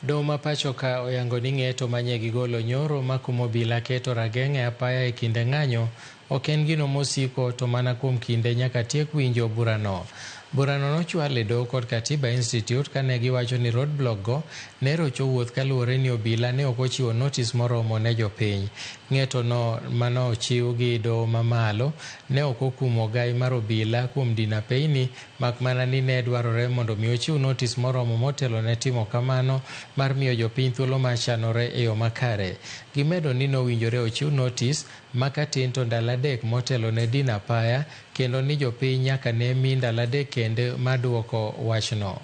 Doho ma pacho ka oyango ni ng'eto manye gigolo nyoro makumo obila keto rageng' e apaya e kinde ng'anyo ok en gino mosiko to mana kuom kinde nyaka tiek winjo burano. Burano nochwal e doho kod Katiba Institute kane giwacho ni roadblock go ne rocho wuoth kaluwore ni obila ne ok ochiwo notis moromo ne jopiny. Ng'eto no mane ochiw gi doho mamalo ne ok okumo ogai mar obila kuom dino apeyni mak mana ni ne dwarore mondo mi ochiw notis moromo motelo ne timo kamano mar miyo jopiny thuolo mar chanore e yo makare. Gimedo ni nowinjore ochiw notis maka tin to ndalo 3 motelo ne dino apaya kendo ni jopiny nyaka ne mi ndalo 3 kende mar duoko wachno.